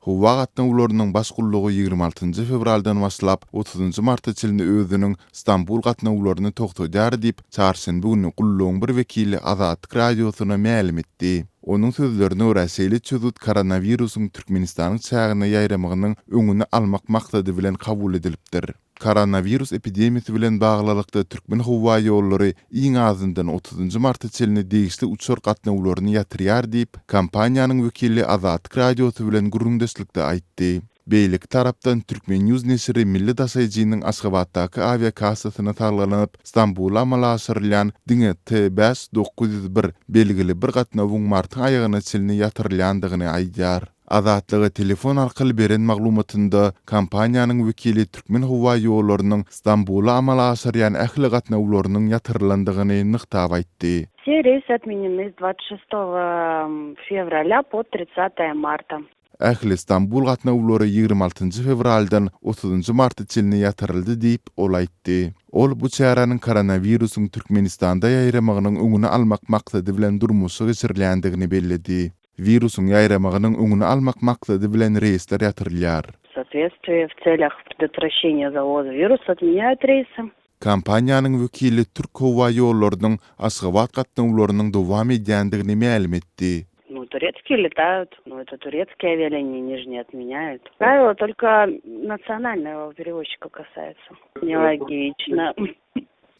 Howa gatnawlarynyň baş gullugy 26 fewraldan başlap, 30 marta çenli özüniň Stambul gatnawlaryny togtadýar diýip, çarşenbe güni gullugyň bir wekili Azatlyk Radiosyna mälim etdi. Onuň sözlerine görä, şeýle çözgüt koronawirusyň Türkmenistanyň çägine ýaýramagynyň öňüni almak maksady bilen kabul edilipdir. Koronawirus epidemiýasy bilen baglylykda Türkmenhowaýollary iň azyndan otuzynjy marta çenli degişli uçar gatnawlaryny ýatyrýar diýip, kompaniýanyň wekili Azatlyk Radiosy bilen gürrüňdeşlikde aýtdy. Beýleki tarapdan, Turkmen. News neşiri milli daşaýjynyň Aşgabatdaky awiakassasyna salgylanyp, Stambula amala aşyrylýan diňe T-bäş 901 belgili bir gatnawyň martyň aýagyna çenli ýatyrylýandygyny aýdýar. Azatlyga telefon arkaly beren maglumatynda, kompaniýanyň wekili Türkmenhowaýollarynyň Stambula amala aşyrýan ähli gatnawlarynyň ýatyrylandygyny nygtap aýtdy. Все рейсы отменены с 26 февраля по 30 марта. Ähli Stambul gatnawlary 26 fewraldan 30 marta çenli ýatyryldy diýip, ol aýtdy. Ol bu çäräniň koronawirusyň Türkmenistanda ýaýramagynyň öňüni almak maksady bilen durmuşa geçirilýändigini belledi. Wirusyň ýaýramagynyň öňüni almak maksady bilen reýsler ýatyrylýar. В соответствии в целях предотвращения завоза вируса отменяют рейсы. Kompaniýanyň wekili Türkhowaýollarynyň Aşgabat gatnawlarynyň dowam edýändigini mälim etdi. Ну, турецкие летают, но это турецкие авиалинии, они же не отменяют. Правило только национального перевозчика касается. Нелогично.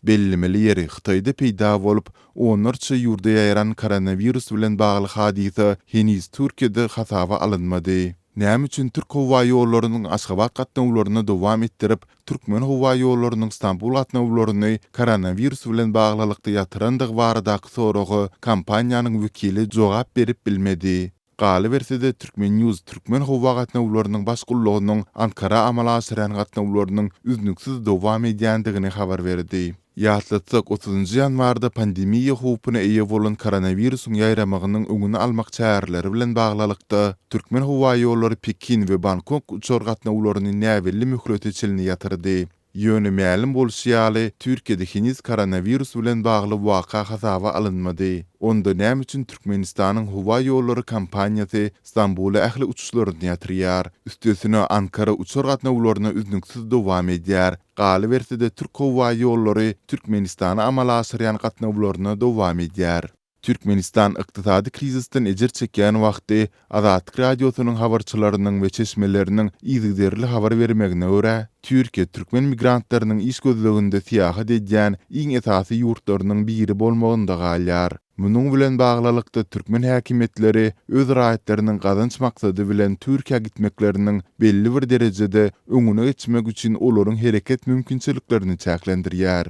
Bellemeli ýeri, Hytaýda peýda bolup, onlarça ýurda ýaýran koronawirus bilen bagly hadysa heniz Türkiýede hasaba alynmady. Näme üçin Türkhowaýollarynyň Aşgabat gatnawlaryny dowam etdirip, Türkmenhowaýollarynyň Stambul gatnawlaryny koronawirus bilen baglylykda ýatyrandygy baradaky soraga kompaniýanyň wekili jogap berip bilmedi. Galyberse-de, Turkmen. News türkmen howa gatnawlarynyň baş gullugynyň Ankara amala aşyrýan gatnawlarynyň üznüksiz dowam edýändigini habar berdi. Ýatlatsak, otuzynjy ýanwarda pandemiýa howpuna eýe bolan koronawirusyň ýaýramagynyň öňüni almak çäreleri bilen baglylykda, Türkmenhowaýollary Pekin we Bangkok uçar gatnawlaryny näbelli möhlete çenli ýatyrdy. Ýöne mälim bolşy ýaly, Türkiýede heniz koronawirus bilen bagly waka hasaba alynmady. Onda näme üçin Türkmenistanyň howa ýollary kompaniýasy Stambula ähli uçuşlaryny ýatyrýar? Üstesine, Ankara uçar gatnawlaryna üznüksiz dowam edýär. Galyberse-de, Türkhowaýollary Türkmenistana amala aşyrýan gatnawlaryna dowam edýär. Türkmenistan ykdysady krizisden ejir çekýän wagty, Azatlyk Radiosynyň habarçylarynyň we çeşmeleriniň yzygiderli habar bermegine görä, Türkiýe türkmen migrantlarynyň iş gözleginde syýahat edýän iň esasy ýurtlarynyň biri bolmagynda galýar. Munuň bilen baglylykda, türkmen häkimiýetleri öz raýatlarynyň gazanç maksady bilen Türkiýä gitmekleriniň belli bir derejede öňüne geçmek üçin olaryň hereket mümkinçiliklerini çäklendirýär.